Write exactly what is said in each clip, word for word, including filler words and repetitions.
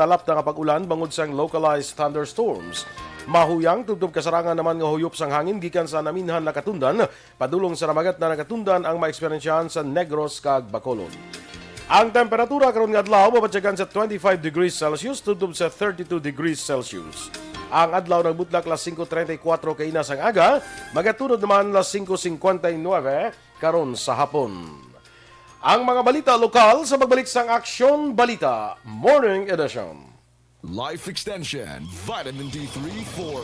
talapta nga pag-ulan bangod sang localized thunderstorms. Mahuyang tubtob kasarangan naman nga huyop sang hangin gikan sa naminhan nakatundan padulong sa namagat na nakatundan ang maeksperyensyahan sa Negros kag Bacolod. Ang temperatura karon nga adlaw mabatyagan sa twenty-five degrees Celsius tubtob sa thirty-two degrees Celsius. Ang adlaw nagbutlak las singko treinta y kuatro kaina sang aga, magatunod naman las singko singkwenta y nuebe karon sa hapon. Ang mga balita lokal sa pagbalik sang Aksyon Balita Morning Edition. Life Extension, Vitamin D three for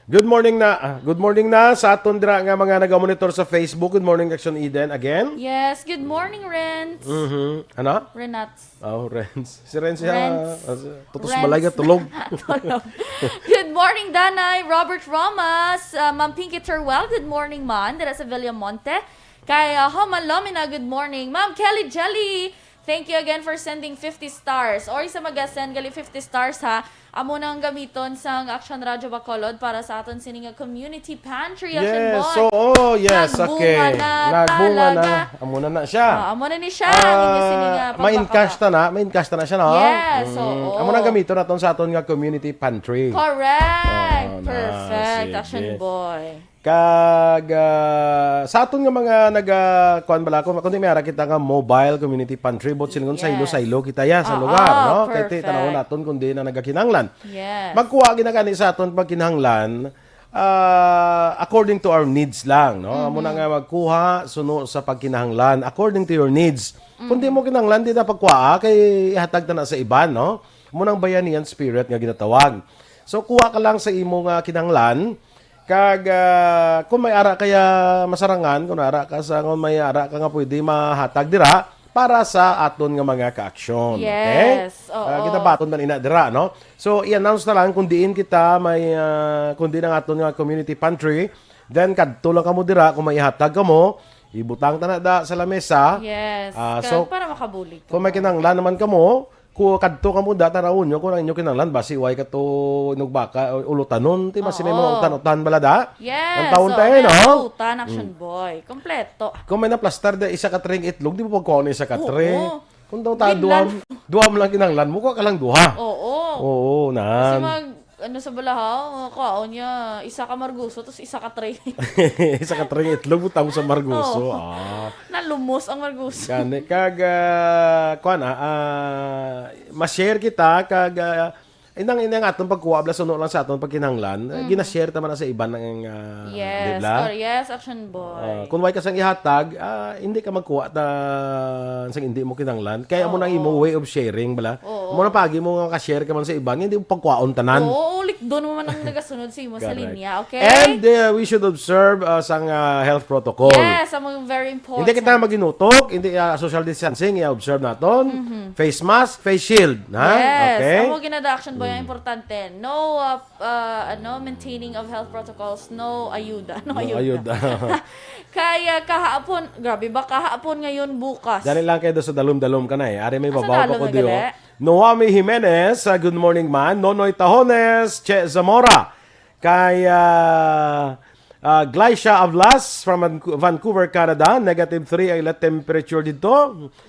Good morning na. Ah, good morning na sa aton dira nga mga nagamonitor sa Facebook. Good morning, Action Eden. Again? Yes, good morning, Renz. Mhm. Ano? Renats. Oh, Renz. Si Renz siya. Renz. Ah, si Tutos Renz. Balay nga tulog. Tulog. Good morning, Danay. Robert Romas, uh, Ma'am Pinky Terwell. Good morning, man. Dira sa Villamonte. Kay, uh, Homa Lomina, good morning. Ma'am Kelly Jelly, thank you again for sending fifty stars. Or sa mag-send gali fifty stars, ha. Amo nang gamiton sang Action Radio Bacolod para sa aton sini nga community pantry, Action Yes, Boy. Oo, yes, Nagbunga okay. na Nagbunga talaga. na. Amo na na siya. Ah, amo na ni siya, ang inyo sini nga Ah, may pagbakaba. encash ta na, may encash ta na siya, no? Yes, Mm, oo. amo na gamiton naton sa aton nga community pantry. Correct. Oo, na, Perfect, sige. Action Boy. Kag, ah, sa aton nga mga naga, kuwan bala, kung, kung di may ara kita nga mobile community pantry, but silingon Yes. saylo-saylo kita ya sa Oo, lugar, no? Kay ti-, perfect. tanawon naton kung di na nagakinahanglan. Yes. Magkuha gina gani sa aton pagkinahanglan, ah, according to our needs lang, no? Amo na Mhm. nga magkuha suno sa pagkinahanglan, according to your needs. Kung di Mhm. mo kinahanglan, di na pagkuha, kay ihatag ta na sa iban, no? Amo nang bayanihan spirit nga ginatawag. So, kuha ka lang sa imo nga kinahanglan, kag, ah, kung may ara kaya masarangan, kung ara ka sa, kung may ara ka nga pwede mahatag dira para sa aton nga mga ka-aksyon, okay? Yes, oo. Ah, kita baton man ina dira, no? So, i-announce na lang kung diin kita may, ah, kung diin ang aton nga community pantry. Then, kadto lang kamo dira kung may ihatag kamo, ibutang ta na da sa lamesa. Yes, Ah, kag so, para makabulig kung may kamo. kinahanglan naman kamo, ku-, kadto kamo da, tanawon nyo kung ang inyo kinahanglan, basi way kato inugbaka, o ulutanon, ti, basi may Oo. mga utan-utan bala da. Yes, Ang taon oo, tayo, may no? mga utan, Action Mm. Boy. Kompleto. Kung may naplastar da, isa ka tring itlog, di mo pagkuha na isa ka Oo. tring. Kung daw ta, Ginlan- duha, duha mo lang kinahanglan mo, kuha ka lang duha. Oo. Oo, Kasi nan. mag, ano sa balahaw, mga kwaon niya, isa ka marguso, tapos isa ka tring. Isa ka tring itlog, butang mo sa marguso. Oo. Ah. Nalumos ang marguso. Gani, kag, ah, kuwan, ah, ah, ma-share kita, kag, ah, inang, inang atong pagkuha, bala, suno lang sa atong pagkinahanglan, eh, Mm. gina-share ta man na sa iban ng, ah, Yes, di bala? Kor-, yes, Action Boy. Ah, kung way ka sang ihatag, ah, hindi ka magkuha ta sang hindi mo kinahanglan. Kaya mo nang Oo. imo way of sharing, bala. Oo. Mo na pagi mo nga ka-share ka man sa iban, hindi mo pagkuhaon tanan. Oo, ulit doon mo man ang nagasunod sa imo sa Correct. linya, okay? And, uh, we should observe, uh, sang, uh, health protocol. Yes, ang mga very important. Hindi kita maginutok, hindi, uh, social distancing, i-observe naton. Mhm. Face mask, face shield, ha? Yes, Okay? ang mga ginada Action Boy ang Mm. importante. No, uh, uh, ano, maintaining of health protocols, no ayuda. No No ayuda. ayuda. Kaya kahapon, grabe ba, kahapon ngayon, bukas. Dali lang kayo sa dalom-dalom ka na eh. Ari may Asa babaw pa dalom ko na diyo. gali? Noami Jimenez, ah, good morning man. Nonoy Tahones, Che Zamora. Kay, ah, ah, Glycia Avlas from Van-, Vancouver, Canada. Negative three ay la temperature dito.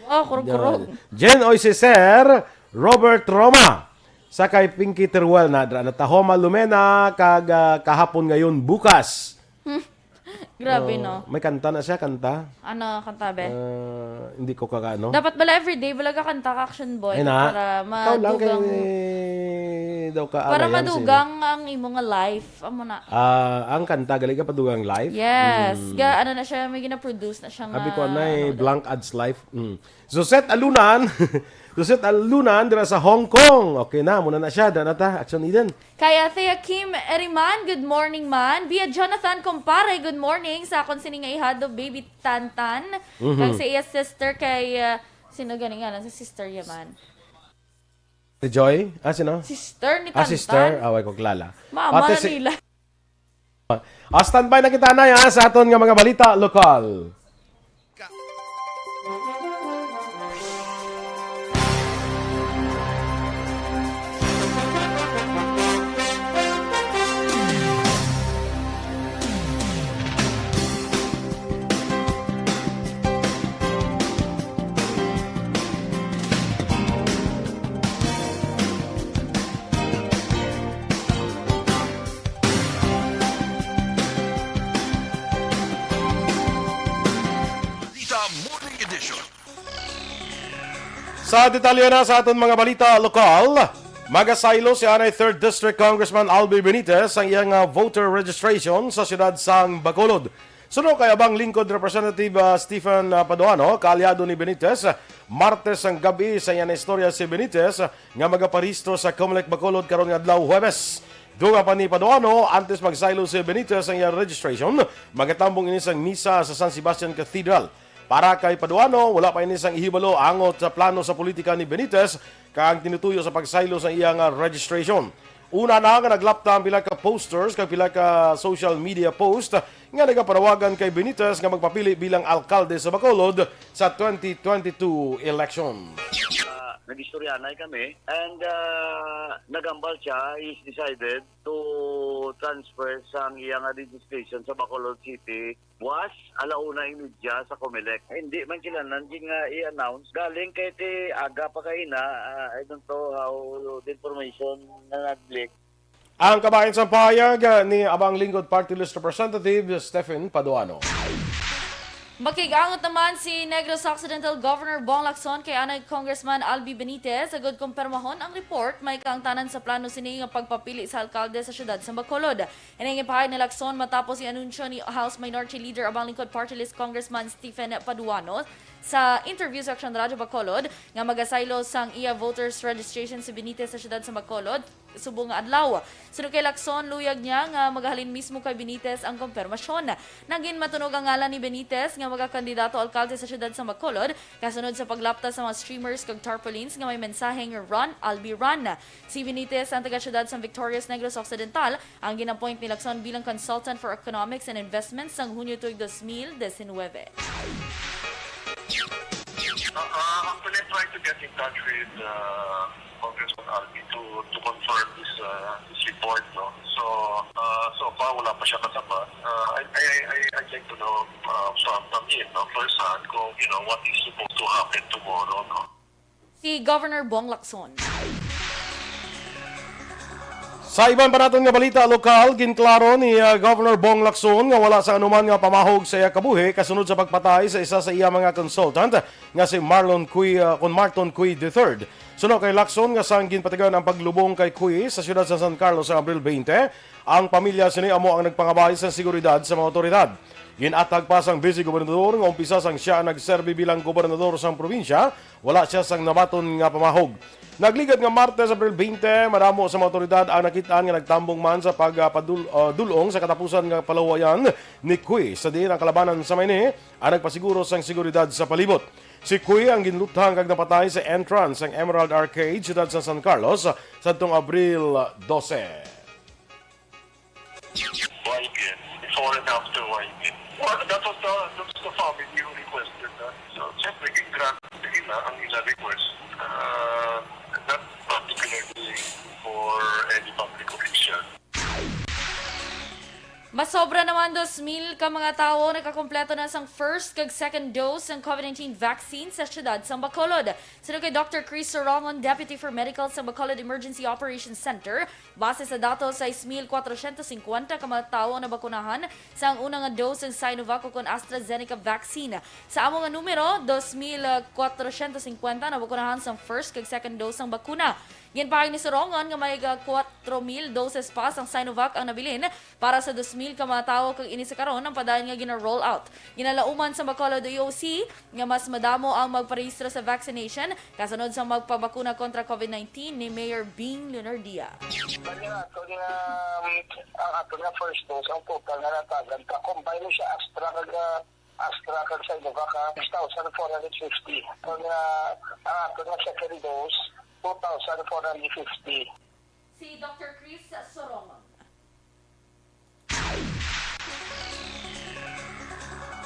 Wow, kurog-kurog. Ah, Jen Oisiser, Robert Roma. Sa kay Pinky Teruel na, dra-, na Tahoma Lumena, kag, ah, kahapon ngayon, bukas. Grabe, Oh, no? may kanta na siya, kanta. Ano, kanta, be? Ah, hindi ko kakaano. Dapat bala everyday, bala ka kanta ka, Action Boy, Ay, na. para Ikaw lang kay madugang, daw ka para alayan, madugang sino? ang imo nga life. Amo na. Ah, ang kanta, gali ka padugang life? Yes. Mm. Ga, ano na siya, may gina-produce na siya Abi nga, ko, anay, ano, Blank Ads Life. Mm. Suzette Alunan. Suzette Alunan, dira sa Hong Kong. Okay na, muna na siya. Dira na ta, Action Eden. Kaya Thea Kim Eriman, good morning man. Bia Jonathan Compare, good morning. Sa akon sini nga ihado, Baby Tantan. Mhm. Kag sa iya sister kay, uh, sino gani nga sa sister yaman? Si Joy? Ah, sino? Sister ni Ah, Tantan. sister? Away ko kilala. Mama Ate, na si nila. Ah, standby na kita na, ha, sa aton nga mga balita lokal. Sa morning edition. Sa detalye na sa aton mga balita lokal, magasaylo si anay third District Congressman Albi Benitez ang iyang, ah, voter registration sa siyudad sang Bacolod. Suno kay Abang Lingkod Representative, ah, Stephen, ah, Paduano, kaalyado ni Benitez, Martes ang gabi sa iyang istorya si Benitez nga magaparehistro sa Comelec Bacolod karon nga adlaw, Huwebes. Dugang pa ni Paduano, antes magsaylo si Benitez ang iyang registration, magatambong ini sang misa sa San Sebastian Cathedral. Para kay Paduano, wala pa ini sang ihibalo angot sa plano sa politika ni Benitez kag ang tinutuyo sa pagsaylo sa iyang, ah, registration. Una na nga naglapta ang pila ka posters kag pila ka social media post nga nagapanawagan kay Benitez nga magpapili bilang alkalde sa Bacolod sa twenty twenty-two election. Ah, nag-istoryanay kami and, ah, nagambal siya, he's decided to transfer sang iyang registration sa Bacolod City buwas, alauna imedya sa Comelec. Hindi man sila nang nga i-announce. Galing kay ti aga pa kaina, ah, I don't know how the information na nag-leak. Ang kabahin sang pahayag, ah, ni Abang Lingkod Party List Representative Stephen Paduano. Makig-angot naman si Negros Occidental Governor Bong Lacson kay anay Congressman Albi Benitez agud kumpirmahon ang report may kaangtanan sa plano sini nga pagpapili sa alkalde sa siyudad sa Bacolod. Ini ang ipahayag ni Lacson matapos i-anunsyo ni House Minority Leader Abang Lingkod Party List Congressman Stephen Paduano sa interview sa Aksyon Radyo Bacolod nga magasaylo sang iya voters registration si Benitez sa siyudad sa Bacolod subong nga adlaw. Suno kay Lacson, luyag niya nga magahalin mismo kay Benitez ang kompirmasyon. Nagin matunog ang ngalan ni Benitez nga magakandidato alkalde sa siyudad sa Bacolod kasunod sa paglapta sa mga streamers kag tarpaulins nga may mensaheng Run, Albi, Run. Si Benitez ang taga-siyudad sa Victorias, Negros Occidental, ang gin-appoint ni Lacson bilang consultant for economics and investments sang Hunyo tuig dos mil disinwebe. Uh, uh, actually, I tried to get in touch with uh, Congressman Albi to, to confirm this, uh, this report, no? So, uh, so far, wala pa siya kasama. Uh, I, I, I, I'd like to know uh, from, from him, no, firsthand, kung, you know, what is supposed to happen tomorrow, no? Si Governor Bong Lacson. Sa iban pa naton nga balita lokal, ginklaro ni, ah, Governor Bong Lacson nga wala sa anuman nga pamahog sa iya kabuhi kasunod sa pagpatay sa isa sa iya mga consultant nga si Marlon Cui, ah, kon Marton Cui the third. Suno kay Lacson nga sang ginpatigan ang paglubong kay Cui sa siyudad sa San Carlos sa Abril twenty, ang pamilya sini amo ang nagpangabay sa seguridad sa mga awtoridad. Gin-atag pa sang Vice Gobernador nga umpisa sang sia nagserbi bilang gobernador sang probinsya, wala sia sang nabaton nga pamahog. Nagligad nga Martes, Abril twenty, madamo sa mga awtoridad ang nakit-an nga nagtambong man sa pagpadul-, ah, dul-ong sa katapusan nga palawayan ni Cui, sa diin ang kalabanan sa may ni ang nagpasiguro sang seguridad sa palibot. Si Cui ang ginluthang kag napatay sa entrance sang Emerald Arcade, siyudad sa San Carlos, sadtong Abril dose. Y P N, before and after Y P N. Well, that was the, that was the family who requested that. So, siyempre, gingrant nila ang ila request. Uh, not particularly for any public official. Masobra naman dos mil ka mga tawo nakakompleto na sang first kag second dose sang COVID nineteen vaccine sa siyudad sang Bacolod. Suno kay Doctor Chris Sorongon, Deputy for Medical sa Bacolod Emergency Operations Center, base sa datos, sais mil kwatrosyentos singkwenta ka mga tawo ang nabakunahan sang una nga dose sang Sinovac ukon AstraZeneca vaccine. Sa amo nga numero, dos mil kwatrosyentos singkwenta nabakunahan sang first kag second dose sang bakuna. Ginpahayag ni Sorongon nga may, ah, kwatro mil doses pa sang Sinovac ang nabilin para sa dos mil ka mga tawo, kag ini sa karon ang padayon nga gina-roll out. Ginalauman sa Bacolod E O C nga mas madamo ang magparehistro sa vaccination kasunod sa magpabakuna kontra COVID nineteen ni Mayor Bing Lunardia. Bali, ang aton nga, um, ang aton nga first dose, ang total nga natagan ka, combine siya Astra kag, uh, Astra kag Sinovac, ah, six thousand four hundred fifty. Ang, uh, ang aton nga second dose, two thousand four hundred fifty. Si Doctor Chris Sorongon.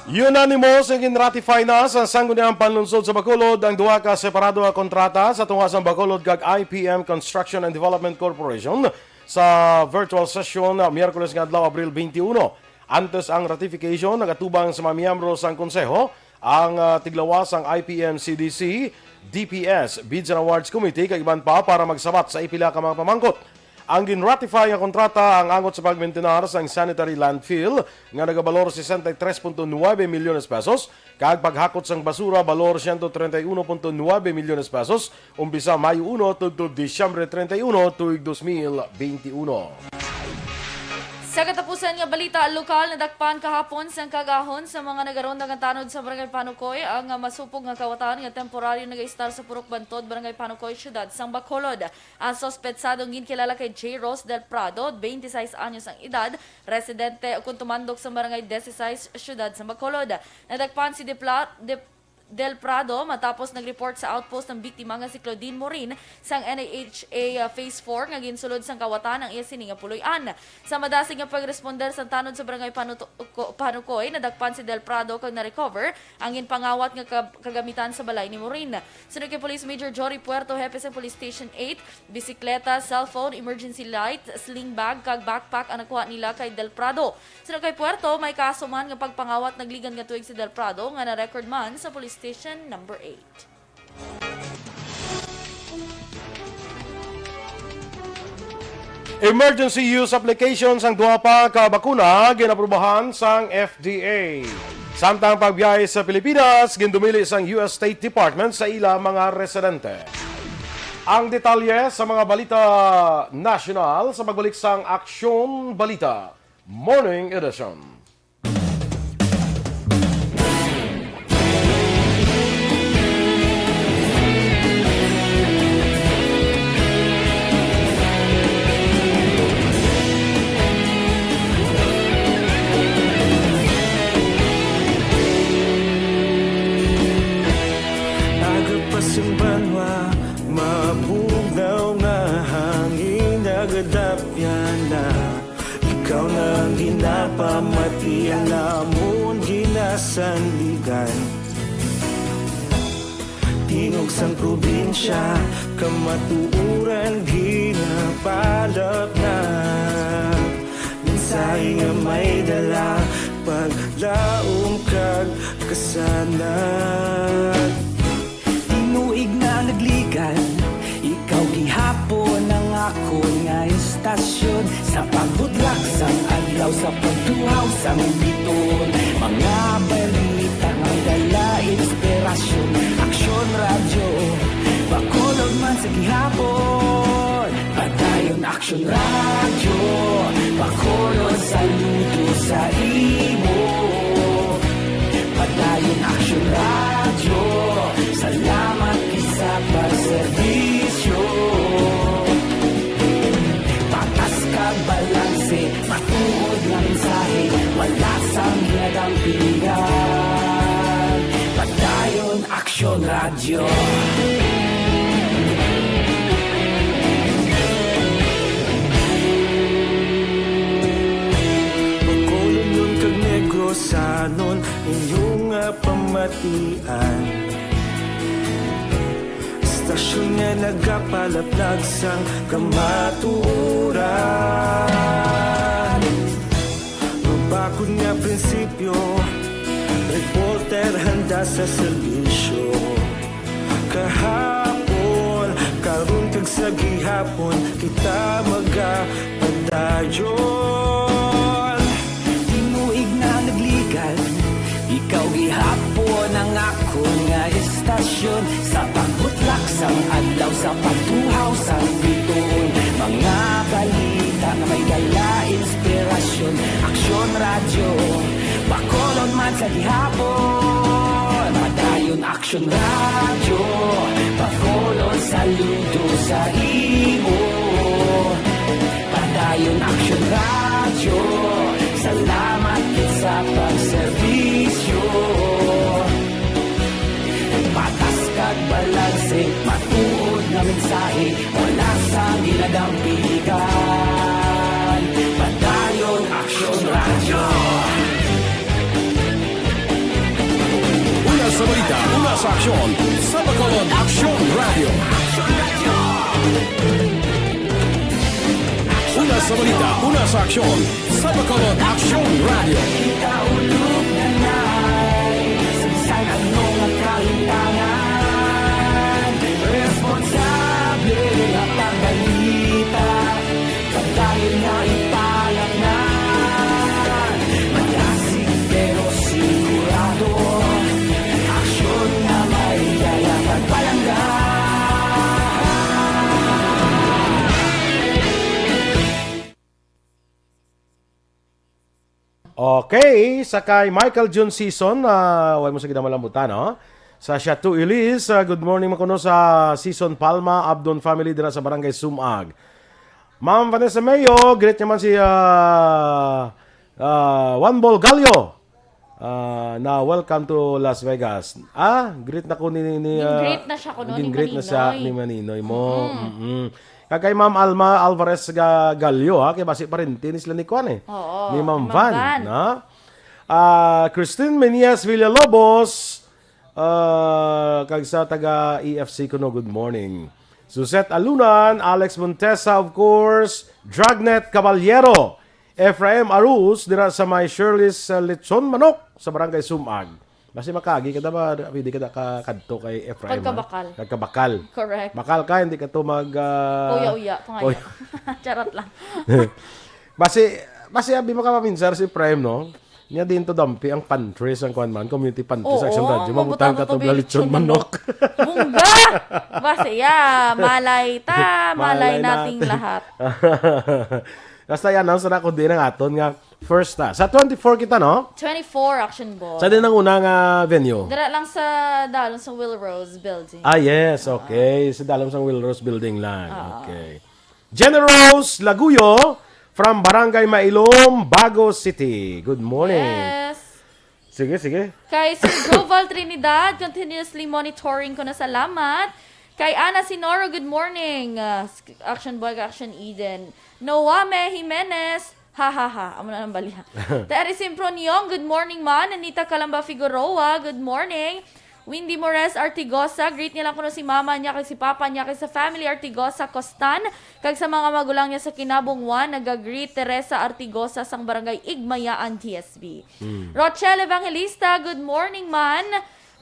Unanimous nga gin-ratify na sa Sangguniang Panlungsod sa Bacolod ang duha ka separado nga kontrata sa tunga sang Bacolod kag I P M Construction and Development Corporation sa virtual session, ah, Miyerkules nga adlaw, Abril twenty-one. Antes ang ratification, nagatubang sa mga miyembro sang Konseho, ang, ah, tiglawas sang I P M C D C, D P S, Bids and Awards Committee, kag iban pa para magsabat sa ipila ka mga pamangkot. Ang ginratify nga kontrata ang angot sa pagmintinar sang sanitary landfill nga nagabalor sesenta y tres punto nuebe milyones pesos kag paghakot sang basura balor siyento treinta y uno punto nuebe milyones pesos umpisa Mayo uno tubtob Disyembre treinta y uno tuig dos mil beinti uno. Sa katapusan nga balita lokal, nadakpan kahapon sang kag-ahon sa mga nagaronda nga tanod sa Barangay Panukoy ang, ah, masupog nga kawatan nga temporaryo nagaistar sa Purok Bantod, Barangay Panukoy, Siyudad sang Bacolod. Ang suspetsado ginkilala kay J Rose Del Prado, twenty-six anyos ang edad, residente ukon tumandok sa Barangay dieciséis, Siyudad sa Bacolod. Nadakpan si Depla-, Dep-, Del Prado matapos nag-report sa outpost ang biktima nga si Claudine Morin sang N I H A, uh, Phase four nga ginsulod sang kawatan ang iya sini nga puloy-an. Sa madasig nga pagresponder sang tanod sa Barangay Panuto-, Ko-, Panukoy, nadakpan si Del Prado kag na-recover ang ginpangawat nga kab-, kagamitan sa balay ni Morin. Suno kay Police Major Jory Puerto, hepe sa Police Station eight, bisikleta, cellphone, emergency light, sling bag, kag backpack ang nakuha nila kay Del Prado. Suno kay Puerto, may kaso man nga pagpangawat nagligan nga tuig si Del Prado nga na-record man sa Police Station Number eight. Emergency use application sang duha pa ka bakuna ginaprubahan sang F D A. Samtang pagbiyahe sa Pilipinas, gindumili sang U S State Department sa ila mga residente. Ang detalye sa mga balita nasyonal sa pagbalik sang Aksyon Balita Morning Edition. Aga pa sing banwa, mabugnaw nga hangin nagadapyan na. Ikaw na ang ginapamati, ang amon ginasandigan. Tingog sang probinsya, kamatuoran ginapalapnag. Mensahe nga may dala, paglaom kag kasanag. Tinuig na nagligan, ikaw gihapon ang akon nga istasyon. Sa pagbudlak sang adlaw, sa pagtuhaw sang biton, mga balita nga dala inspirasyon. Aksyon Radyo, Bacolod man sa gihapon. Padayon Aksyon Radyo, Bacolod, saludo sa imo. Padayon Aksyon Radyo, salamat gid sa pagserbisyo. Patas kag balanse, matuod nga mensahe, wala sang ginadampigan. Padayon Aksyon Radyo. Bacolodnon kag Negrosanon, inyo nga pamatian. Istasyon nga nagapalaplag sang kamatuoran. Mabakod nga prinsipyo, reporter handa sa serbisyo. Kahapon, karon kag sa gihapon, kita magapadayon. Tinuig na nagligan, ikaw gihapon ang akon nga istasyon. Sa pagbutlak sang adlaw, sa pagtuhaw sang bituon, mga balita nga may dala inspirasyon. Aksyon Radyo, Bacolod man sa gihapon. Padayon Aksyon Radyo, Bacolod, saludo sa imo. Padayon Aksyon Radyo, salamat gid sa pagserbisyo. Patas kag balanse, matuod nga mensahe, wala sang ginadampigan. Padayon Aksyon Radyo. Una sa balita, una sa aksyon, sa Bacolod Aksyon Radyo. Una sa balita, una sa aksyon, sa Bacolod Aksyon Radyo. Kita ulog na nay, sa bisan ano nga kalimtangan, responsable nga pagbalita. Okay, sa kay Michael Jun Season, ah, way mo sa gid malambutan, no? Sa Chateau Elise, ah, good morning man kuno sa Season Palma, Abdon family dira sa Barangay Sumag. Ma'am Vanessa Mayo, greet niya man si, ah, ah, Juan Bol Gallo. Ah, na welcome to Las Vegas. Ah, greet na ko ni, ni, ah, Gin-greet na siya kuno ni gin-greet na siya Maninoy. Ni Maninoy mo. Mm-mm. Mm-mm. Kag kay Ma'am Alma Alvarez Ga-, Gallo, ha, kay basi parente ni sila ni Kwan, eh. Oo, Ni Ma'am ni Ma'am Van, Van. Na? Ah, Christine Menias Villalobos, ah, kag sa taga E F C kuno, good morning. Suzette Alunan, Alex Montesa, of course, Dragnet Caballero, Ephraim Arus, dira sa may Shirley's, ah, Lechon Manok sa Barangay Sumag. Basi makagi ka da ba, pwede ka da ka kadto kay Ephraim, ha? Pagkabakal. Pagkabakal. Correct. Bakal ka, hindi ka to mag, ah, Uya-uya, pangaya. Uya. Charot lang. Basi, basi abi makapaminsar si Ephraim, no? Niya din to dampi ang pantry sang kuwan man, community pantry sa Oo, Action Radio. Mabutang ka to lechon manok. Bungga! Basi, ya, malay ta, malay Malay nating natin. Lahat. Basta yan, ang sana kundi ng aton nga first, ah. Sa twenty-four kita, no? Twenty-four, Action Boy. Sa din ang una nga venue? Dira lang sa dalom sa Will Rose Building. Ah, yes, okay. Sa dalom sa Will Rose Building lang. Ah. Okay. Jenny Rose Laguyo from Barangay Mailom, Bago City. Good morning. Yes. Sige, sige. Kay Sir Groval Trinidad, continuously monitoring ko na, salamat. Kay Ana Sinoro, good morning. Ah, s-, Action Boy, Action Eden. Noame Jimenez, ha, ha, ha. Amo na lang bali, ha. Terry Simproniong, good morning, man. Anita Calamba Figueroa, good morning. Windy Mores Artigosa, greet niya lang kuno si mama niya kag si papa niya kag sa family Artigosa Costan, kag sa mga magulang niya sa Kinabong one, naga-greet Teresa Artigosa sang Barangay Igmayaan, T S B. Mm. Rochelle Evangelista, good morning, man.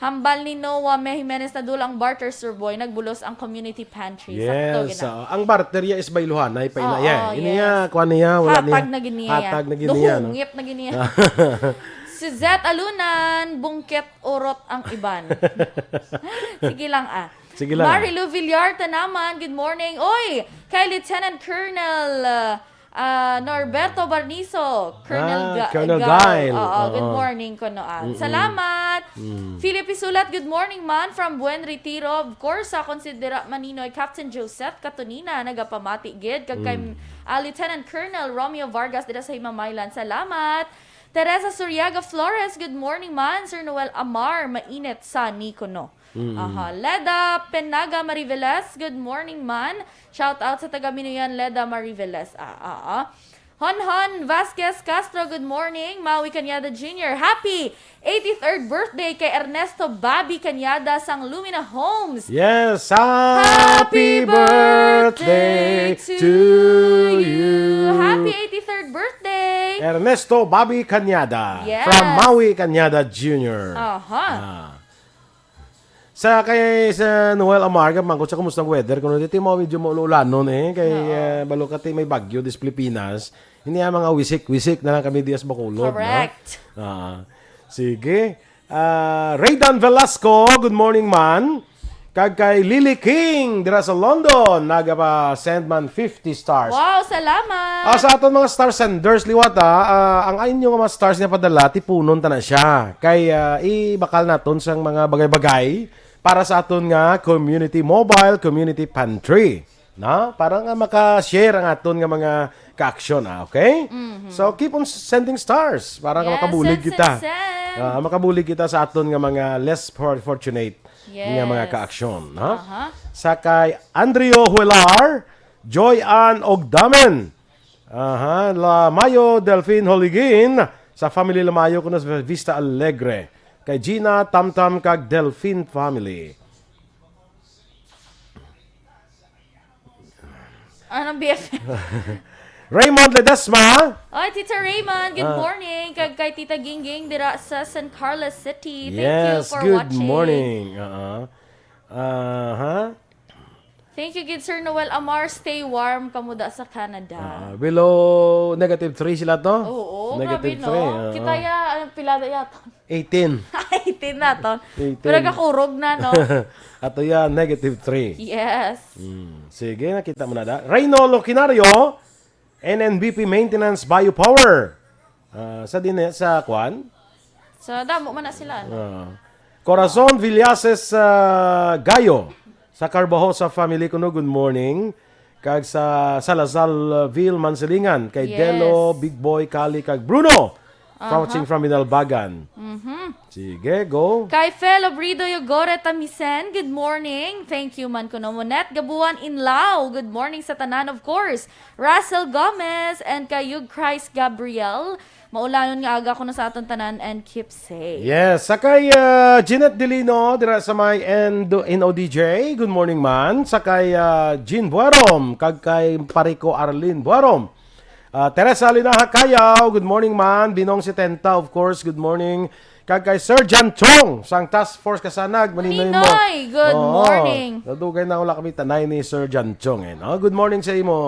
Hambal ni Noah May Jimenez, nadula ang barter, Sir Boy, nagbulos ang community pantry. Sakto, Yes, gina. Ah, ang barter ya is bayluhanay pa ina Oo, ya. Ini yes. Ya, kuan niya, wala Hatag niya. Na gid niya. Hatag na gid niya, no? Duhungit na gid niya. Suzette Alunan, bungkit urot ang iban. Sige lang, ah. Sige lang, ah. Marilu Villar Tanaman, good morning. Oy, kay Lieutenant Colonel, uh, uh, Norberto Barniso, Colonel Ah, Ga-, Colonel Gal. Gal. Oo, good Oo. Morning, kuno, ah. Mm-mm. Salamat. Mm. Philip Isulat, good morning, man, from Buen Retiro. Of course, sa konsidera Maninoy, Captain Joseph Katunina, nagapamati gid. Kag kay, Mm. ah, Lieutenant Colonel Romeo Vargas, dira sa Himamaylan. Salamat. Teresa Suriaga Flores, good morning, man. Sir Noel Amar, mainit sa ni kuno. Mm. Aha. Leda Penaga Mariveles, good morning, man. Shout out sa taga Minuyan, Leda Mariveles. Ah, ah, ah. Hon Hon Vasquez Castro, good morning. Maui Cañada Junior, happy eighty-third birthday kay Ernesto Bobby Cañada sang Lumina Homes. Yes, happy Happy birthday birthday to to you. You. Happy eighty-third birthday. Ernesto Bobby Cañada Yes. From Maui Cañada Junior Aha. Ah. Sa kay sa Noel Amarga, mangkot sa kumusta ang weather? Kung dito mo medyo maululanon eh, kay Oo. Eh, balo ka ti may bagyo dis Pilipinas. Hindi nga mga wisik-wisik na lang kami dias Bacolod, no? Correct. Ah, sige. Ah, Raydan Velasco, good morning, man. Kag kay Lily King, dira sa London, nagapa-send man fifty stars. Wow, salamat. Ah, sa aton mga star senders, liwat, ah, ah, ang inyo nga mga stars nga padala, tipunon ta na siya. Kay, ah, ibakal naton sang mga bagay-bagay para sa aton nga community mobile, community pantry. Na? Para nga maka-share ang aton nga mga ka-aksyon, ah, okay? Mhm. So, keep on sending stars para nga Yes, makabulig send, kita. Send, send. Ah, makabulig kita sa aton nga mga less for-, fortunate nga mga Yes. Ka-aksyon, ha? Aha. Sa kay Andrio Huelar, Joy Ann Ogdamen. Aha, Lamayo Delfin Holigin, sa family Lamayo kuno sa Vista Alegre. Kay Gina, Tamtam, kag Delfin family. Anong B F F? Raymond Ledesma. Oy, Tita Raymond, good Ah. Morning. Kag kay Tita Gingging dira sa San Carlos City. Thank you Yes, for good watching. Morning. Uh-uh. Aha. Thank you, good Sir Noel Amar. Stay warm, kamuda sa Canada. Ah, below negative three sila to? Oo, Negative grabe, no? three, oo. Kita ya, ang pilada yata. Eighteen. Eighteen na to. Eighteen. Pero nagakurog na, no? Ato yan, negative three. Yes. Mm. Sige, nakita mo na da. Reyno Locinario, N N B P Maintenance Biopower. Ah, sa din, sa kwan? Sa damo man na sila, no? Ah. Corazon Villases, ah, Gayo, sa Carbajosa family kuno, good morning. Kag sa Salazarville, Mansilingan, kay Yes. Delo, Big Boy, Kali, kag Bruno. Aha. Watching from Binalbagan. Mhm. Sige, go. Kay Fel Obrido Yogore Tamisen, good morning. Thank you man kuno. Monet Gabuan Inlao, good morning sa tanan, of course. Russell Gomez and kay Yug Christ Gabriel. Maulanon nga aga kuno sa aton tanan and keep safe. Yes, sa kay, ah, Jeanette Delino dira sa may N-, N O D J. Good morning man. Sa kay, ah, Jean Buarom, kag kay Pariko Arlene Buarom. Ah, Teresa Linaha Kayaw, good morning man. Binong Setenta, of course, good morning. Kag kay Sir John Chong, sang Task Force Kasanag, Maninoy mo. Maninoy, good Oo. morning. Nadugay na wala kami tanay ni Sir John Chong, eh, no? Good morning sa imo,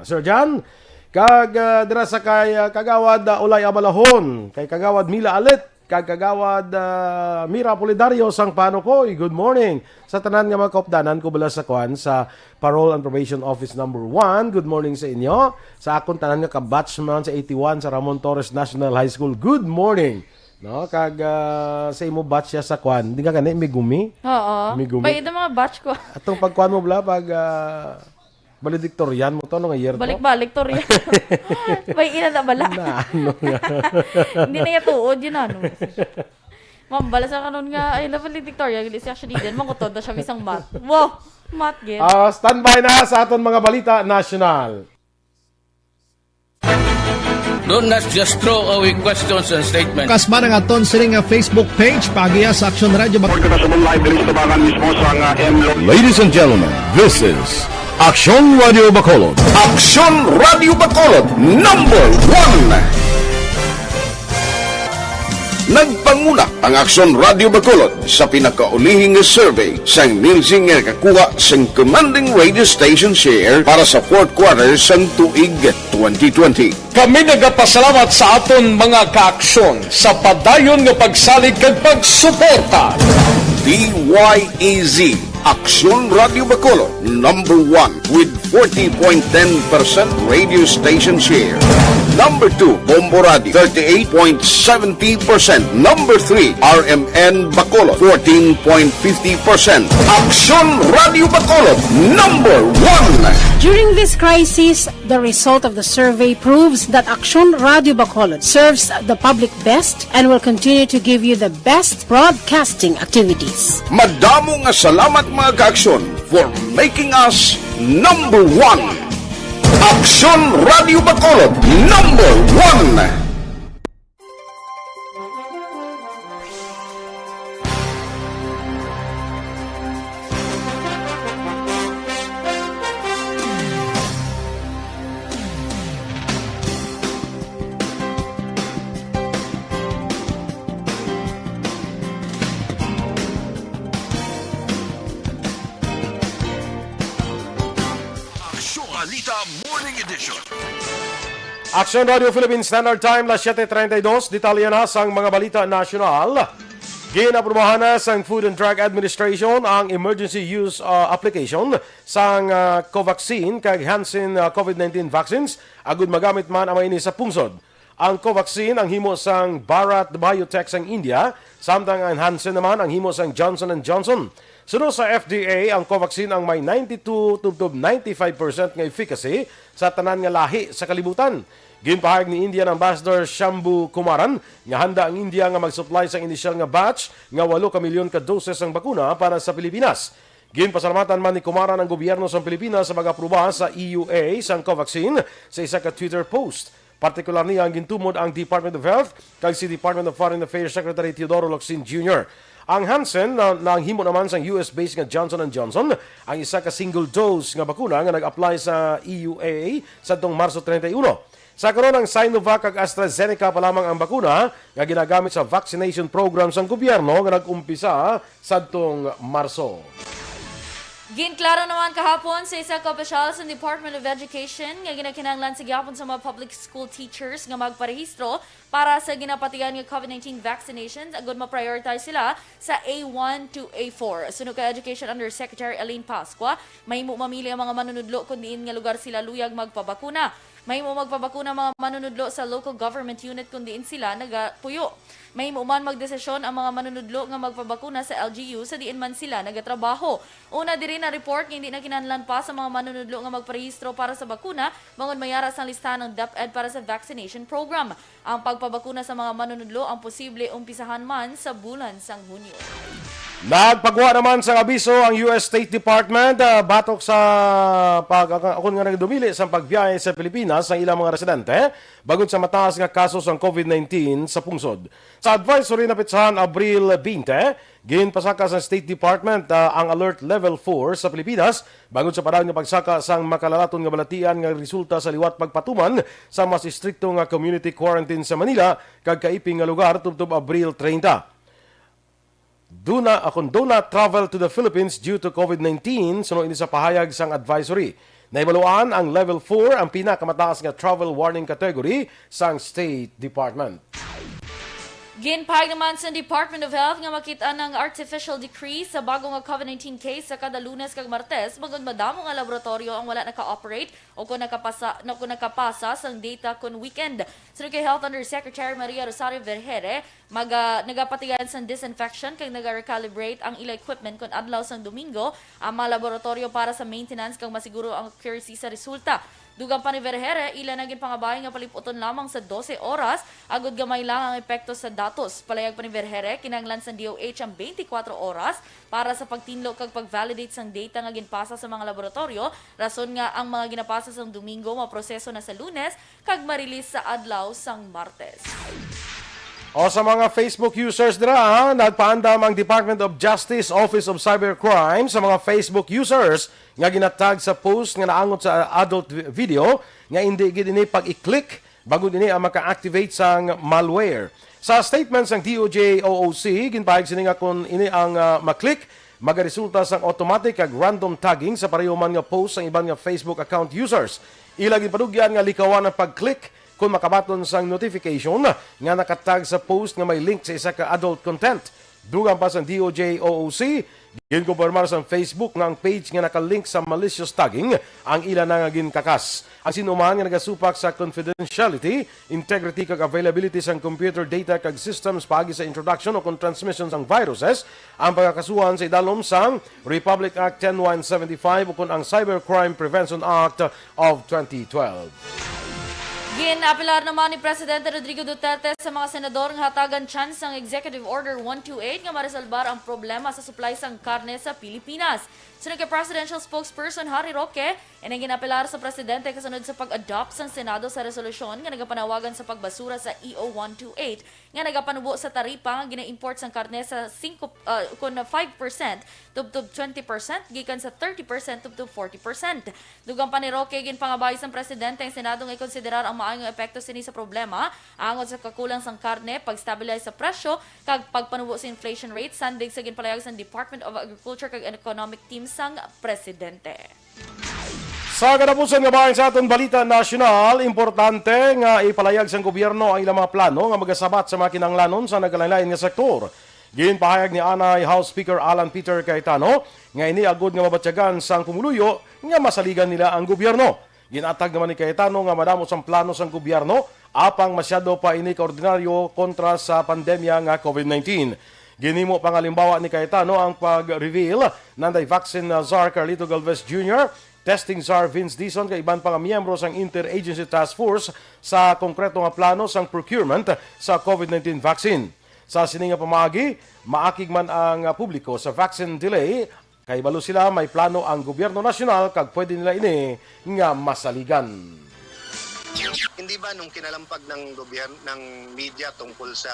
Sir John. Kag, ah, dira sa kay, ah, Kagawad, ah, Ulay Abalahon, kay Kagawad Mila Alit, kag Kagawad, ah, Mira Pulidario sang Panukoy. Good morning. Sa tanan nga mga kaupdanan ko bala sa kwan, sa Parole and Probation Office number one, good morning sa inyo. Sa akon tanan nga ka-batch man sa eighty-one sa Ramon Torres National High School, good morning. No, kag, ah, sa imo batch siya sa kwan, di nga gani, may gumi? Oo. May gumi. May ito mga batch ko. Atong pagkuan mo bala, pag, ah, valedictorian mo to, no, nga year to? Balik-balik to rin. May ina na bala. Na, ano nga? Hindi na niya tuod yun, ano. Ma'am, bala sa kanon nga, ay, na valedictorian, hindi siya siya din, mangutod na siya bisang math. Wow! Math, gid. Ah, standby na sa aton mga balita national. Don't not just throw away questions and statements. Kasman ang aton sini nga Facebook page, paagiya sa Aksyon Radio Bacolod. Pagkakasabong live diri sa tabangan mismo sa nga M Lo- Ladies and gentlemen, this is Aksyon Radio Bacolod. Aksyon Radio Bacolod, number one. Nagpanguna ang Aksyon Radio Bacolod sa pinakaulihi nga survey sang Nielsen nga nakakuha sang commanding radio station share para sa fourth quarter sang tuig twenty twenty. Kami nagapasalamat sa aton mga kaaksyon sa padayon nga pagsalig kag pagsuporta. D Y E Z, Aksyon Radio Bacolod, number one with forty point ten percent radio station share. Number two, Bombo Radio, thirty-eight point seventy percent. Number three, R M N Bacolod, fourteen point fifty percent. Aksyon Radio Bacolod, number one. During this crisis, the result of the survey proves that Aksyon Radio Bacolod serves the public best and will continue to give you the best broadcasting activities. Madamo nga salamat, mga kaaksyon, for making us number one. Aksyon Radio Bacolod, number one. Aksyon Balita Morning Edition. Aksyon Radio Philippine Standard Time, las siete treinta y dos. Detalye na sang mga balita nasyonal. Gin-aprubahan na sang Food and Drug Administration ang emergency use, uh, application sang, uh, Covaxin kag Hansen, uh, COVID nineteen vaccines agud magamit man ang mga ini sa pungsod. Ang Covaxin ang himo sang Bharat Biotech sang India, samtang ang Hansen naman ang himo sang Johnson and Johnson. Suno sa F D A, ang Covaxin ang may ninety-two tubtob ninety-five percent nga efficacy sa tanan nga lahi sa kalibutan. Ginpahayag ni Indian Ambassador Shambhu Kumaran nga handa ang India nga mag-supply sang inisyal nga batch nga walo ka milyon ka doses sang bakuna para sa Pilipinas. Ginpasalamatan man ni Kumaran ang gobyerno sang Pilipinas sa pag-apruba sa E U A sang Covaxin sa isa ka Twitter post. Partikular niya ang gintumod ang Department of Health kag si Department of Foreign Affairs Secretary Teodoro Locsin Junior. Ang Hansen na, nanghimo naman sang U S-based nga Johnson and Johnson, ang isa ka single dose nga bakuna nga nag-apply sa E U A sadtong Marso treinta y uno. Sa karon, ang Sinovac kag AstraZeneca pa lamang ang bakuna nga ginagamit sa vaccination program sang gobyerno nga nag-umpisa sadtong Marso. Ginklaro naman kahapon sa isa ka opisyal sa Department of Education nga ginakinahanglan sa gihapon sa mga public school teachers nga magparehistro para sa ginapatihan nga COVID nineteen vaccinations agud ma-prioritize sila sa A one to A four. Suno kay Education Undersecretary Elaine Pascua, mahimo mamili ang mga manunudlo kon diin nga lugar sila luyag magpabakuna. Mahimo magpabakuna ang mga manunudlo sa local government unit kon diin sila nagapuyo. Mahimo man magdesisyon ang mga manunudlo nga magpabakuna sa L G U sa diin man sila nagatrabaho. Una diri na-report nga hindi na kinahanglan pa sa mga manunudlo nga magparehistro para sa bakuna, bangod may ara sang listahan ang DepEd para sa vaccination program. Ang pagpabakuna sa mga manunudlo ang posible umpisahan man sa bulan sang Hunyo. Nagpagwa naman sang abiso ang U S State Department, ah, batok sa pag-, akon nga nagdumili sa pagbiyahe sa Pilipinas ang ilang mga residente bangod sa mataas nga kaso sang COVID nineteen sa pungsod. Sa advisory na petsahan Abril twenty, ginpasaka sa State Department, ah, ang Alert Level four sa Pilipinas bangod sa panahon nga pagsaka sang makalalaton nga balatian nga resulta sa liwat pagpatuman sa mas istrikto nga community quarantine sa Manila kag kaiping nga lugar tubtob Abril treinta. Do na, akon, do not travel to the Philippines due to COVID nineteen, suno ini sa pahayag sang advisory. Nahibaluan ang Level four, ang pinakamataas nga travel warning category sang State Department. Ginpahayag naman sa Department of Health nga makit-an ang artificial decrease sa bago nga COVID nineteen case sa kada Lunes kag Martes, bangod madamo nga laboratoryo ang wala naka-operate o kung nakapasa, no, kung nakapasa sang data kon weekend. Suno kay Health Undersecretary Maria Rosario Vergere, maga-, nagapatigayon sang disinfection kag naga-recalibrate ang ila equipment kon adlaw sang Domingo ang mga laboratoryo para sa maintenance kag masiguro ang accuracy sa resulta. Dugang pa ni Vergere, ila na ginpangabay nga paliputon lamang sa dose oras agod gamay lang ang epekto sa datos. Palayag pa ni Vergere, kinahanglan sang D O H ang twenty-four oras para sa pagtinlo kag pag-validate sang data nga ginpasa sa mga laboratoryo, rason nga ang mga ginapasa sang Domingo maproseso na sa Lunes kag ma-release sa adlaw sang Martes. O sa mga Facebook users dira, ha, nagpaandam ang Department of Justice Office of Cybercrime sa mga Facebook users nga ginatag sa post nga naangot sa adult vi-, video nga indi gid ini pag-i-click, bangod ini ang maka-activate sang malware. Sa statement sang D O J O O C, ginpahayag sini nga kon ini ang, ah, ma-click, magaresulta sang automatic kag random tagging sa pareho man nga post sang iban nga Facebook account users. Ila ginpanugyan nga likawan ang pag-click kon makabaton sang notification nga nakatag sa post nga may link sa isa ka adult content. Dugang pa sang D O J O O C, ginkumpirmar sang Facebook nga ang page nga nakalink sa malicious tagging ang ila na nga ginkakas. Ang sinuman nga nagasupak sa confidentiality, integrity kag availability sang computer data kag systems paagi sa introduction o kon transmission sang viruses ang pagakasuhan sa idalom sang Republic Act ten one seventy-five o kon ang Cybercrime Prevention Act of twenty twelve. Ginapelar naman ni Presidente Rodrigo Duterte sa mga senador nga hatagan chance ang Executive Order one two eight nga maresolbar ang problema sa supply sang karne sa Pilipinas. Suno kay Presidential Spokesperson Harry Roque, ini ginapelar sa presidente kasunod sa pag-adopt sang Senado sa resolusyon nga nagapanawagan sa pagbasura sa E O one two eight nga nagapanubo sa taripa nga gina-import sang karne sa singko, ah, kon five percent tubtob twenty percent gikan sa thirty percent tubtob forty percent. Dugang pa ni Roque, ginpangabay sang presidente ang Senado nga ikonsiderar ang maayo nga epekto sini sa problema angot sa kakulang sang karne, pag-stabilize sa presyo, kag pagpanubo sa inflation rate, sandig sa ginpalayag sang Department of Agriculture kag Economic Team sang presidente. Sa katapusan nga bahin sa aton balita nasyonal, importante nga ipalayag sang gobyerno ang ilang mga plano nga magasabat sa mga kinahanglanon sa nagkalain-lain nga sektor. Ginpahayag ni anay House Speaker Alan Peter Cayetano nga ini agod nga mabatyagan sang pumuluyo nga masaligan nila ang gobyerno. Ginatag naman ni Cayetano nga madamo sang plano sang gobyerno, apang masyado pa ini kaordinaryo kontra sa pandemya nga COVID nineteen. Ginhimo pangalimbawa ni Cayetano ang pag-reveal nanday vaccine na czar Carlito Galvez Junior, testing czar Vince Dizon, kag iban pa nga miyembro sang Interagency Task Force sa konkreto nga plano sang procurement sa COVID nineteen vaccine. Sa sini nga pamaagi, maakig man ang, ah, publiko sa vaccine delay, kay balo sila may plano ang gobyerno nasyonal kag pwede nila ini nga masaligan. Hindi ba nung kinalampag ng gobyerno, ng media tungkol sa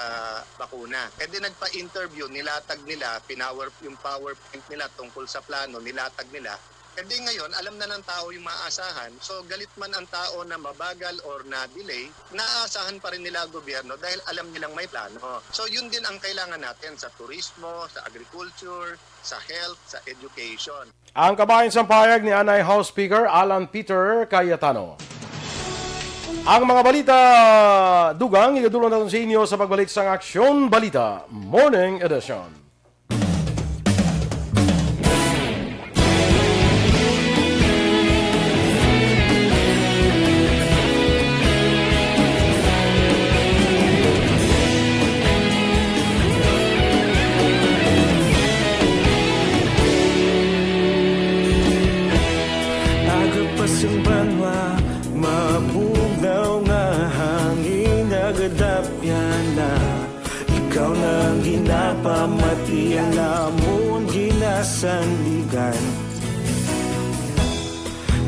bakuna, eh di nagpa-interview, nilatag nila, pinower-, yung PowerPoint nila tungkol sa plano, nilatag nila. Eh di ngayon, alam na ng tao yung maaasahan. So, galit man ang tao na mabagal or na-delay, naaasahan pa rin nila ang gobyerno dahil alam nilang may plano. So, yun din ang kailangan natin sa turismo, sa agriculture, sa health, sa education. Ang kabahin sang pahayag ni anay House Speaker Alan Peter Cayetano. Ang mga balita, dugang, igadulong naton sa inyo sa pagbalik sang Aksyon Balita Morning Edition. Sandigan.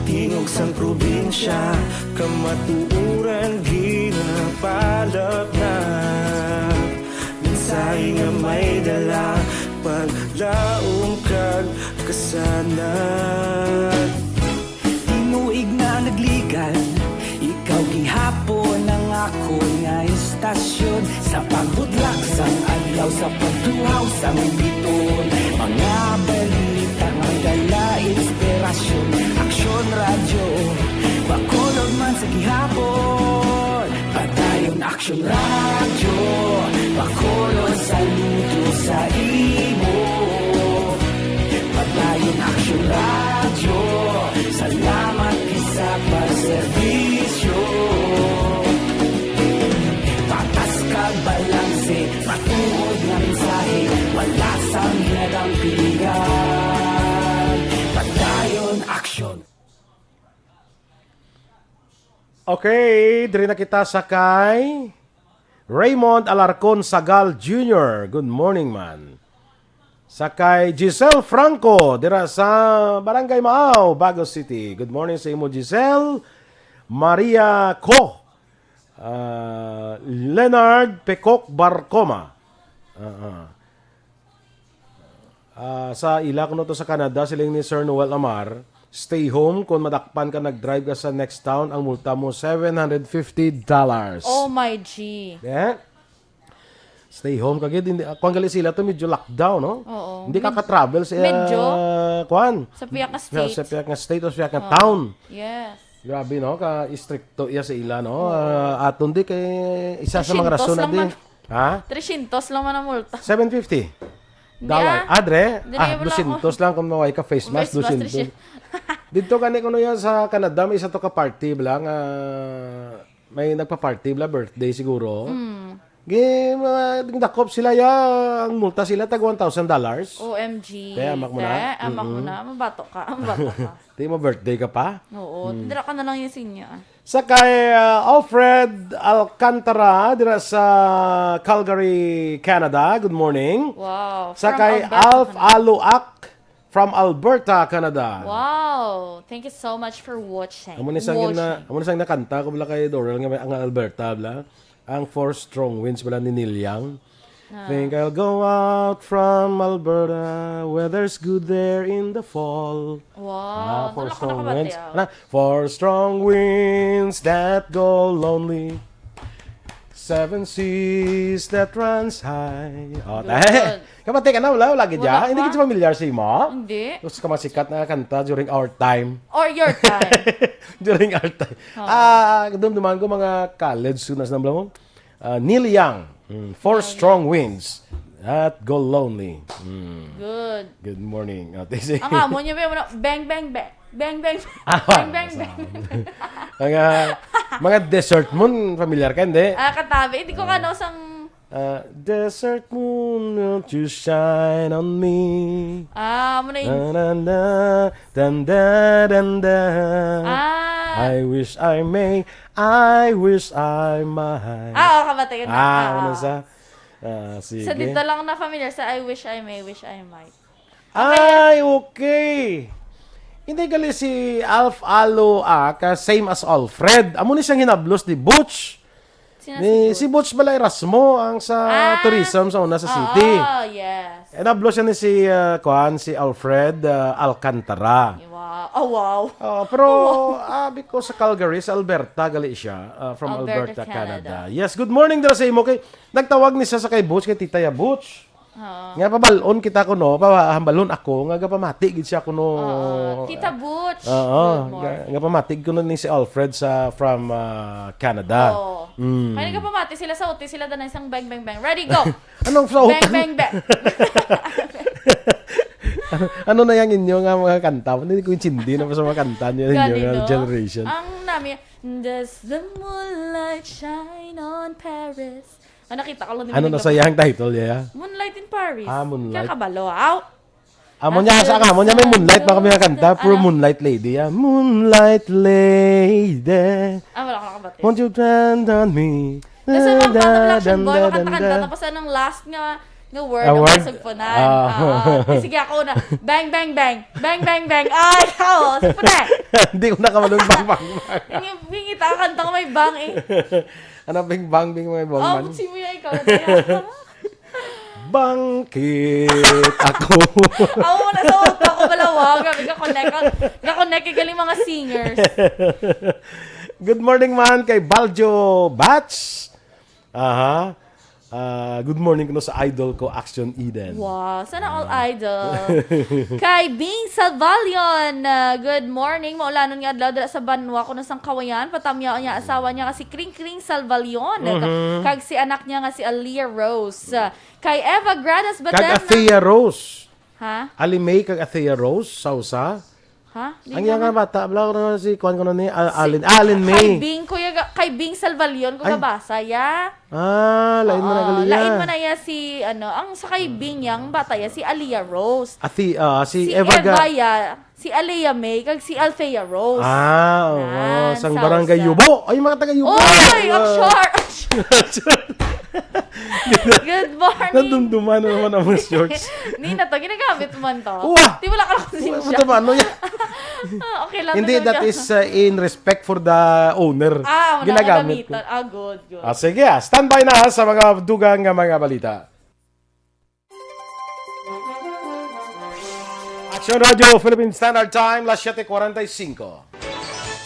Tingog sang probinsya, kamatuoran ginapalapnap. Mensahe nga may dala, paglaom kag kasanag. Tinuig na nagligan, ikaw gihapon ang akon nga istasyon. Sa pagbudlak sang adlaw, sa pagtuhaw sang biton, mga balita nga dala inspirasyon. Aksyon Radyo, Bacolod man sa gihapon. Padayon Aksyon Radyo, Bacolod, saludo sa imo. Padayon Aksyon Radyo, salamat sa pagserbisyo. Patas kag balanse, matuod nga mensahe, wala sang ginadampigan. Padayon Aksyon. Okay, diri na kita sa kay Raymond Alarcon Sagal Junior. Good morning, man. Sa kay Giselle Franco, dira sa Barangay Maaw, Bago City. Good morning sa imo, Giselle. Maria Co. Ah, Leonard Pekok Barcoma. Ah, ah. Ah, sa ila kuno to sa Canada, siling ni Sir Noel Amar, stay home kung madakpan ka nag-drive ka sa next town, ang multa mo seven hundred fifty dollars. Oh my G. Eh? Stay home ka gid. Hindi, kung gali sila to, medyo lockdown, no? Oo. Hindi ka ka-travel sa, Medyo. ah, kwan. Sa piyak nga Sa, state. sa piyak nga state o sa piyak nga town. Yes. Grabe, no? Ka-istrikto iya sa ila, no? Ah, aton di kay isa sa mga Tresyentos rason na lang di. man. Ha? Tresyentos lang man ang multa. Seven fifty Di, dollar. ah. Adre? Dili, Ah, wala dusyentos lang kung maway ka face mask, Face mask, dusyentos. Dito gani kuno yan sa Canada, may isa to ka party bala nga may nagpa-party bala, birthday siguro. Mm. Gi, mga, dakop sila ya, ang multa sila tag one thousand dollars. O M G. Kaya amak mo na. Te, amak mo na. Mabato ka. Mabato ka. Di mo birthday ka pa? Oo. Dira ka na lang yung sinya. Sa kay ah, Alfred Alcantara dira sa Calgary, Canada. Good morning. Wow. Sa From kay Alberta Alf ka na. Aluak from Alberta, Canada. Wow. Thank you so much for watching. Amo ni sang Watching. na, amo ni sang nakanta ko bala kay Doral nga may ang Alberta bala. Ang Four Strong Winds bala ni Neil Young. Ah. Think I'll go out from Alberta. Weather's good there in the fall. Wow. Four Doon ako Strong nakabati, Winds. ah. Ana, four strong winds that go lonely. Seven seas that runs high. Oh, Good. Kapatid ka na, wala, wala gid Wala ya. Hindi pa. kita familiar sa imo. Hindi. Gusto ka mga sikat na kanta during our time. Or your time. During our time. Ah, dumduman ko mga college students na bala mo. Ah, Neil Young, mm, Four Strong Winds that Go Lonely. Mm. Good. Good morning. Oh, this is- Ang amo niya ba yung bang, bang, bang? Bang, bang, Ah, bang, bang, bang. mga, mga desert moon, familiar ka, hindi? Ah, katabi. Hindi ko kano sang... Ah, desert moon, won't you shine on me? Ah, amo na yung... Da, da, da, da, da, da, da. Ah. I wish I may, I wish I might. Ah, oh, kabatay ko na. Ah, Ah, ano ah. sa? Ah, sige. Sa dito lang na familiar sa I wish I may, wish I might. Ay, okay. Hindi gali si Alf Alo ah, ka same as Alfred. Amo ni siyang hinablos ni Butch. Sino Ni si si Butch bala Erasmo ang sa Ah, tourism sa una sa Oo, city. Yes. Hinablos siya ni si ah, kuan, si Alfred ah, Alcantara. Wow. Oh, wow. Oh, pero ah, because sa Calgary, sa Alberta gali siya, ah, from Alberta, Alberta, Canada. Canada. Yes, good morning dira sa imo kay nagtawag ni siya sa kay Butch, kay Tita ya Butch. Oo. Nga pabalon kita kuno, pahambalon ako nga gapamati gid siya kuno. Oo. Tita Butch. Oo, Good morning. nga, nga pamati kuno ni si Alfred sa from ah, Canada. Oo. Mm. Kaya nagpamati sila sa uti, sila danay sang bang, bang, bang. Ready, go! Anong sa Bang, bang, bang. Ano na yang inyo nga mga kanta? Hindi ko intindi na sa mga kanta niyo, inyo Gani, nga no? generation. Ang nami, Does the moonlight shine on Paris? Ah, nakita ko lang. Ano na sa yang title ya? Moonlight in Paris. Ah, Moonlight. Kakabalo. Aw! Amo niya sa amo niya may Moonlight na kami nga kanta, puro Ano? Moonlight Lady ya. Moonlight Lady. Ah, wala ko nakabati. Won't you depend on me? Tapos ang mga Da, bata da, Action da, Boy, da, makanta-kanta. da. Tapos anong last nga, Nga word ang Award? Masugpunan. Ah. Ah, ah. Sige, ako na. Bang, bang, bang. Bang, bang, bang. Ay, ako. Sugpunan. Hindi ko nakamalong bang, bang, bang. Yung, yung ngita, kanta ko may bang eh. Ano, bing, bang, bing, may bang Oh, man? Si Muya, ikaw na yan. Bangkit ako. Ako na sa utak ko, balawa. Grabe ka, connect. Ka-connect, galing mga singers. Good morning man kay Baljo Batch. Aha. Ah, good morning kuno sa idol ko, Action Eden. Wow, sana all idol. Kay Bing Salvalion, ah, good morning. Maulanon nga adlaw dira sa banwa ko na sang Kawayan. Patamyaw niya asawa niya nga si Kring Kring Salvalion. Mhm. Kag si anak niya nga si Alia Rose. Ah, kay Eva Gradas Kag Baterna. Athea Rose. Ha? Ali May kag Athea Rose, Sausa. Ha? Di Ang iya naman. Nga bata, bla, ano si, kuwan ko na ni, Al-, Si Alin, Alin May. Kay Bing, kuya, ga-, kay Bing Salvalion, ko Ay. Gabasa, ya. Ah, lain mo na Oo, gali, lain ya. Mo na ya si, ano, ang sa kay Bing yang bata ya, si Alia Rose. Ati, ah, si Si Eva Ga- Eva ya, si Alia May, kag si Althea Rose. Ah, oo, Nan, sang Barangay Sausa. Yubo. Ay, mga taga Yubo. Oy, Wow. Offshore! Good morning. Nadumduman na naman ang mga shorts. Nina to, ginagamit man to. Uwa! Di wala ka lang Uwa, konsensya. Ano ba, ano yan? Ah, okay lang Hindi, naman that ka. Is, uh, in respect for the owner. Ah, wala Ginagamit nga ko. Gamitan. Ah, good, good. Ah, sige, ah. Standby na sa mga dugang nga mga balita. Action Radio, Philippine Standard Time, las siete cuarenta y cinco.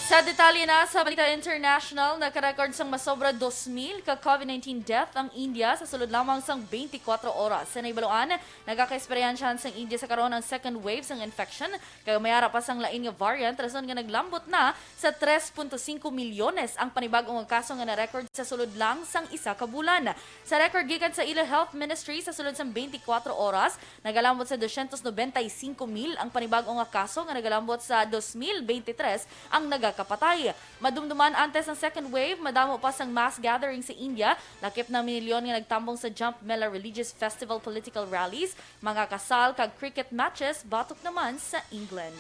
Sa detalye na sa balita international, nakarecord sang masobra dos mil ka COVID nineteen death ang India sa sulod lamang sang twenty-four oras. Sa naibaluan, nagakaesperyensyahan sang India sa karon ang second wave sang infection, kag may ara pa sang lain nga variant, rason nga naglambot na sa tres punto singko milyones ang panibag-o nga kaso nga na-record sa sulod lang sang isa ka bulan. Sa record gikan sa ila Health Ministry, sa sulod sang twenty-four oras, nagalambot sa dosyentos nobenta y singko mil ang panibag-o nga kaso nga nagalambot sa dos mil bente tres ang nagakapatay. Madumduman antes ang second wave, madamo pa sang mass gathering sa India, lakip na milyon nga nagtambong sa Kumbh Mela religious festival, political rallies, mga kasal kag cricket matches batok naman sa England.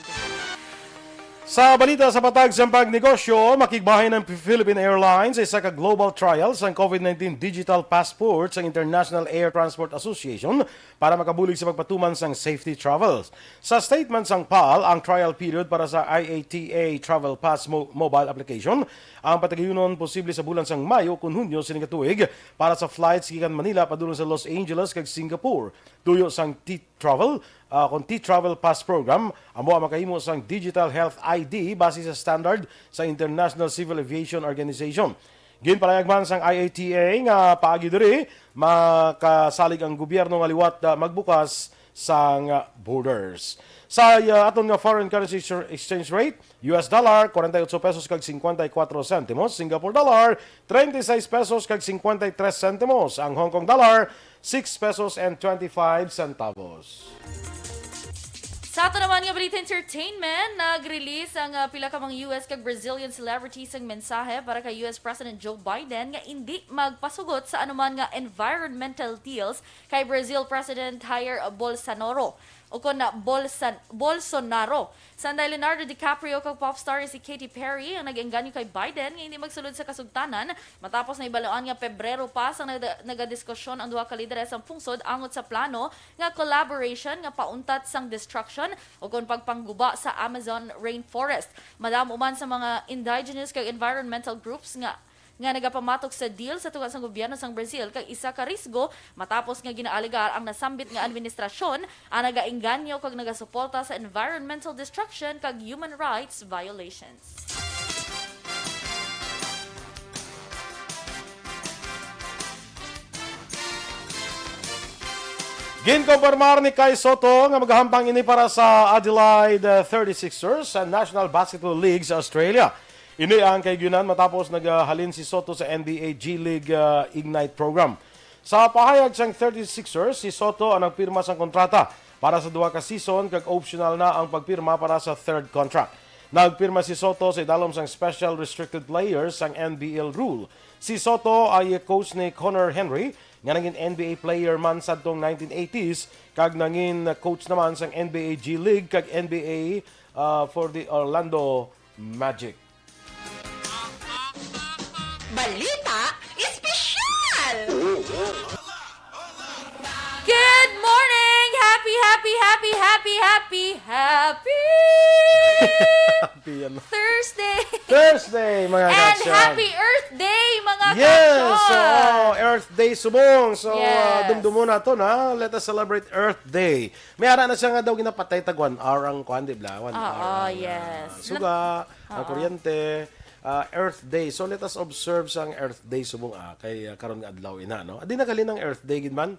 Sa balita sa patag sang pagnegosyo, makigbahin ang Philippine Airlines sa isa ka global trial sang COVID nineteen digital passport sang International Air Transport Association para makabulig sa pagpatuman sang safety travels. Sa statement sang pal, ang trial period para sa I A T A Travel Pass mo-, mobile application ang patagayunon posible sa bulan sang Mayo kon Hunyo sining tuig para sa flights gikan Manila padulong sa Los Angeles kag Singapore. Tuyo sang T-Travel, ah, kon T-Travel Pass Program, amo ang makahimo sang digital health I D base sa standard sa International Civil Aviation Organization. Ginpalahayag man sang I A T A nga paagi diri, makasalig ang gobyerno nga liwat, ah, magbukas sang, ah, borders. Sa, ah, aton nga foreign currency exchange rate, U S dollar, forty-eight pesos kag cincuenta y cuatro centimos. Singapore dollar, treinta y seis pesos kag cincuenta y tres centimos. Ang Hong Kong dollar, six pesos and twenty-five centavos. Sa ato naman nga balita entertainment, nag-release ang, ah, pila ka mga U S kag Brazilian celebrities ang mensahe para kay U S President Joe Biden nga indi magpasugot sa anuman nga environmental deals kay Brazil President Jair Bolsonaro. O kon na Bolsan-, Bolsonaro. Sanday Leonardo DiCaprio kag pop star si Katy Perry ang nag-engganyo kay Biden nga hindi magsulod sa kasugtanan matapos nahibaluan nga Pebrero pa sang nagda-, nagadiskusyon ang duha ka lideres sang pungsod angot sa plano nga collaboration nga pauntat sang destruction o kon pagpangguba sa Amazon rainforest. Madamo man sa mga indigenous kag environmental groups nga nga nagapamatok sa deal sa tunga sang gobyerno sang Brazil kag isa ka risgo matapos nga ginaalegar ang nasambit nga administrasyon ang nagaengganyo kag nagasuporta sa environmental destruction kag human rights violations. Ginkonpormar ni Kai Soto nga magahambang ini para sa Adelaide, uh, thirty-sixers sa National Basketball League sa Australia. Ini ang kahigayonan matapos nagahalin si Soto sa N B A G League, uh, Ignite Program. Sa pahayag sang thirty-sixers, si Soto ang nagpirma sang kontrata para sa duha ka season kag optional na ang pagpirma para sa third contract. Nagpirma si Soto sa idalom sang special restricted players sang N B L rule. Si Soto ay coach ni Connor Henry, nga nangin N B A player man sadtong nineteen eighties, kag nangin coach naman sang N B A G League kag N B A, uh, for the Orlando Magic. Balita Espesyal! Kay Happy, happy, happy, happy, happy Happy ano? Thursday! Thursday, mga And ka-aksyon. Happy Earth Day, mga Yes! ka-aksyon! So, Earth Day subong. So, uh, Yes. dumdumon nato na. Let us celebrate Earth Day. May ara na siya nga daw ginapatay tag one hour ang kwan, di ba? One Oo, hour ang, yes. uh, suga, ang Oo. kuryente, uh, Earth Day. So, let us observe sang Earth Day subong, ah, kay uh, karon nga adlaw ina, no? Adi na gali ang Earth Day gid man.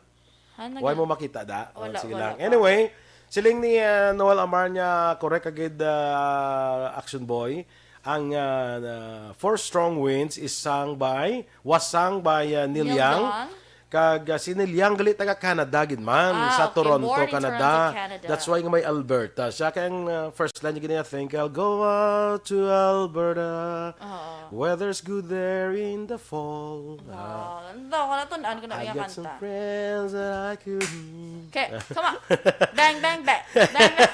Ha, nag- Why mo makita da? Oh, Wala, sige wala lang. pa. Anyway, siling ni uh, Noel Amar niya, correct agad uh, Action Boy. Ang uh, uh, Four Strong Winds is sung by, was sung by uh, Neil, Neil Young. Young? Kag uh, si Neil Young gali taga Canada gid man, Ah, sa okay. Toronto, Born in Canada. Toronto, Canada. That's why nga may Alberta. Siya kay ang uh, first line niya gid niya, "Think I'll go out to Alberta. Oo. Weather's good there in the fall." Ah, Wow. Ano daw? Kung natun-an ko na I iya got some kanta. friends that I could Okay, come on. Bang, bang, bang. Bang, bang.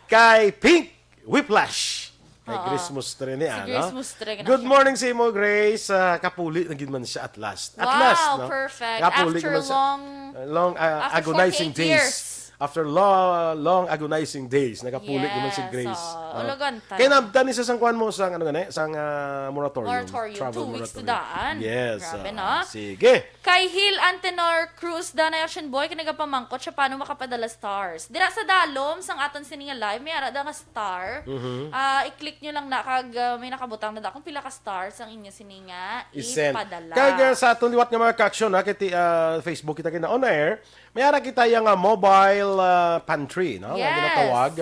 Kay Pink Whiplash. Kay Oo. Grace Mustre ni Si ano? Grace Mustre, Good kinakanta. morning sa imo, Grace. Ah, kapuli na gid man siya at last. At Wow, last, no? perfect. Kapuli After gid man siya. long, Long, ah, after agonizing forty-eight days. years. After long, long agonizing days, nakapuli gid man si Yes, Grace. oo. Oh. Ulagan tayo. Kay naabtan ni sa sang kwan mo, sang ano gani, sang ah, moratorium. Moratorium, Travel two weeks to moratorium. daan. Yes. Grabe, Ah, no? Sige. Kay Hil Antenor Cruz, Danay Action Boy, kinagapamangkot siya paano makapadala stars. Dira sa dalom, sang aton sini nga live, may ara da nga star. Mhm. Ah, i-click nyo lang na kag ah, may nakabutang na da kung pila ka stars ang inyo sini nga I-send. ipadala. Kag uh, sa aton liwat nga mga ka-action, ha, kay ti- ah, Facebook kita kina on air, may ara kita yang ah, mobile ah, pantry, no? Nga Yes. ginatawag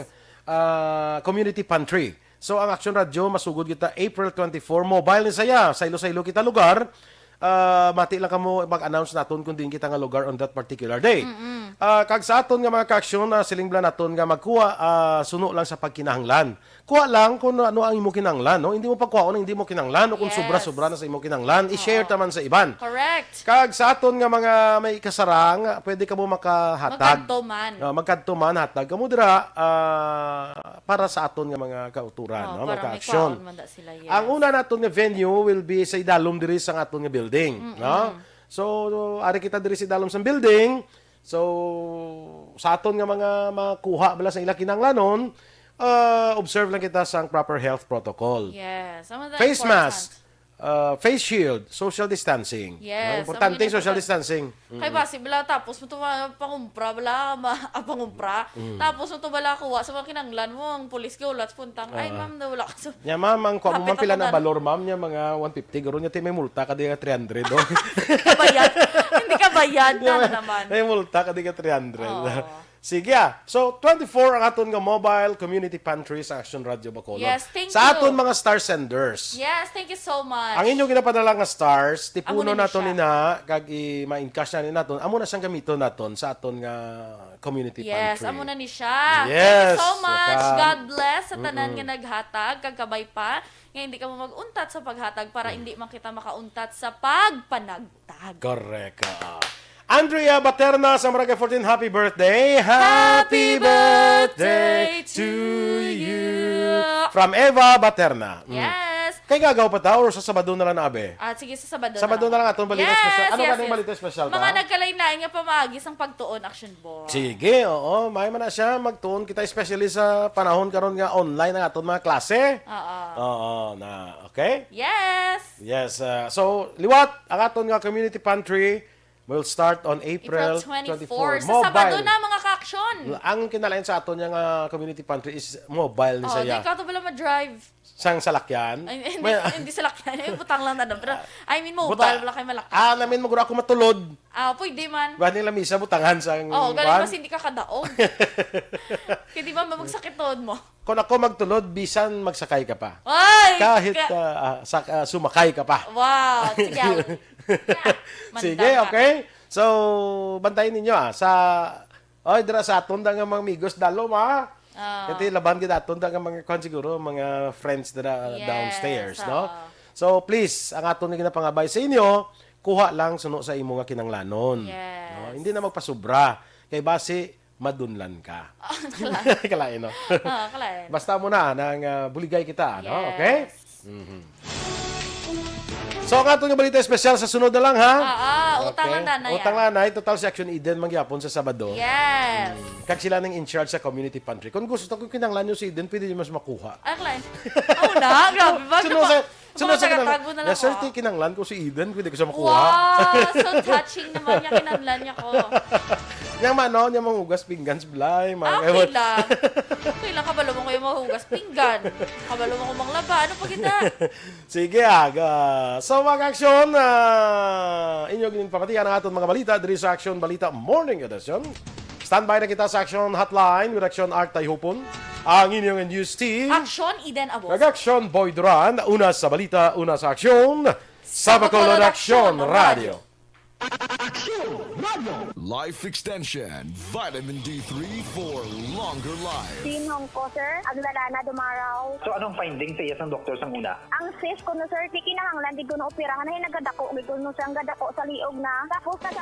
ah, community pantry. So ang Action Radio masugod kita April twenty-four, mobile ni saya, saylo-saylo kita lugar. Ah, mati lang kamo mag-announce naton kung diin kita nga lugar on that particular day. Ah, kag sa aton nga mga ka-action, ah, siling bala naton nga magkuha ah, suno lang sa pagkinahanglan. Kuha lang kung ano ang imo kinahanglan, no? Hindi mo pagkuhaon ang hindi mo kinahanglan o kung Yes. sobra-sobra na sa imo kinahanglan, i-share Oo. taman sa iban. Correct. Kag sa aton nga mga may kasarang, pwede kamo makahatag. Magkadto man. Ah, magkadto man, hatag kamo dira ah, para sa aton nga mga kauturan, Oh, no? para Mga may ka-action. Kwaon man da sila, yes. Ang una naton nga venue will be sa idalom diri sa aton nga building, no? So, ari kita diri sa idalom sa building. So, sa aton nga mga makuha bala sa ila kinahanglanon, ah, observe lang kita sa proper health protocol. Yes. Ang mga Face important. Mask, ah, face shield, social distancing. Yes, No? Importante ang mga social importante. Distancing. Kay basi bala tapos mo tuwa pangumpra bala ma, ah, pangumpra. Tapos mo tuwa bala kuha sa mga kinahanglan mo ang pulis ko wala puntang ay Ah. ma'am na wala ka sa Nya ma'am, ang kuha mo Hapit man pila ako na na- balor ma'am nya mga one fifty guro nya ti may multa ka di nga three hundred oh. kabayad. Hindi kabayad na Nya, naman. May multa ka di nga three hundred. Oo. Sige ah. So twenty-four ang aton nga mobile community pantry sa Action Radio Bacolod. Yes, thank Sa you. aton mga star senders. Yes, thank you so much. Ang inyong ginapadala nga stars, tipunon Amo na ni naton siya. ina kag i- ma-encash na ni naton. Amo na siyang gamiton naton sa aton nga community Yes, pantry. Amo na ni siya. Yes, Thank you so much. naka- God bless sa tanan nga naghatag kag kabay pa nga hindi ka mo mag-untat sa paghatag para hindi man kita makauntat sa pagpanagtag. Correct. Ah. Andrea Baterna sa Barangay fourteen, happy birthday. Happy birthday to you. From Eva Baterna. Mm. Yes. Kay gagaw pa ta or sa Sabado na lang na, abe? Ah, sige, sa Sabado, Sabado na lang aton balita Yes, special. Ano yes, ka ning yes. balita special Mga ta? Nagkalain-lain nga pamaagi sang pagtuon, Action Boy. Sige, oo. May man na siya. Magtuon kita, especially sa panahon karon nga online ang aton mga klase. Oo. Oo, na. Okay? Yes. Yes. Uh, so, liwat, ang aton nga community pantry will start on April, April twenty-four. twenty-four. Sa Sabado na, mga ka-action. Ang kinalain sa aton nga community pantry is mobile ni Oh, saya. Di ka to pala ma-drive. Sang salakyan? Ay, hindi, May- hindi salakyan. Yung butang lang na doon. Pero, I mean, mobile. Buta- Wala kay malaki. Ah, namin magura ako matulod. Ah, pwede man. Ba nila misa butangan sang Oh, galing kuan? Mas hindi ka kadaog. Kaya di ba, magsakit tuhod mo? Kung ako magtulod, bisan magsakay ka pa. Ay! Kahit ka- ah, ah, sa, ah, sumakay ka pa. Wow, sige. Sige, okay? So, bantayin ninyo ah. Sa, oy, dira sa aton da nga mga amigos, dalom ah. Ah. Kasi laban gid aton da nga mga, kwan siguro, mga friends dira Yes, downstairs, no? ah. So, please, ang aton nga ginapangabay sa inyo, kuha lang suno sa imo nga kinanglanon. Yes. No? Hindi na magpasubra. Kay basi, madunlan ka. Kalain, no? Ah, kalain. Basta mo na, nang ah, buligay kita, no? Yes. Okay? Mhm. So, ang aton nga balita espesyal sa sunod na lang, ha? Ah, ah, utang Okay. lang, Danay, Utang ah. lang, Nay. Total, si Action Eden man gyapon sa Sabado. Yes. Kag sila ning in charge sa community pantry. Kung gusto ta, kung kinahanglan nyo si Eden, pwede nyo mas makuha. Ang line. Oh, na, grabe ba? Sino sa, sino sa kinahanglan? Tago na lang Yes, sir, ko. Ti, kinahanglan ko si Eden, pwede ko siya makuha. Wow, so touching naman niya, kinahanglan niya ko. Yang mano, yang manghugas pinggan, si Blay, mga Ah, okay kaiwan. lang. Okay lang, kabalo mo ko yung mahugas pinggan. Kabalo mo ko manglaba. Ano pa kita? Sige, aga. So, mga aksyon, ah, inyo ginpapatihan ang aton mga balita diri sa Aksyon Balita Morning Edition. Standby na kita sa Aksyon Hotline with Aksyon Art Tayhupon, ang inyong news team. Action, Eden Abos. Kag Aksyon Boy Duran, una sa balita, una sa aksyon, sa Bacolod Aksyon Radio. Life Extension, Vitamin D three for longer life. Sinong ko, sir? Agdalana Dumaraw. So anong finding sa iya sang doktor sang una? Ang cyst ko no, sir, di kinahanglan di ko na operahan. Ay, nagadako gid ko no, sir, ang gadako sa liog na. Tapos na sa...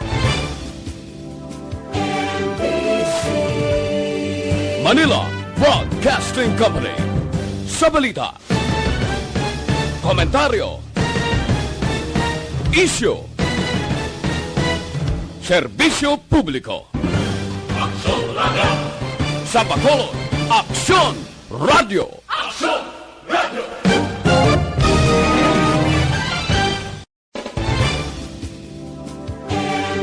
Manila Broadcasting Company. Sa balita, komentaryo, isyu, serbisyo publiko. Sa Bacolod, Aksyon Radio.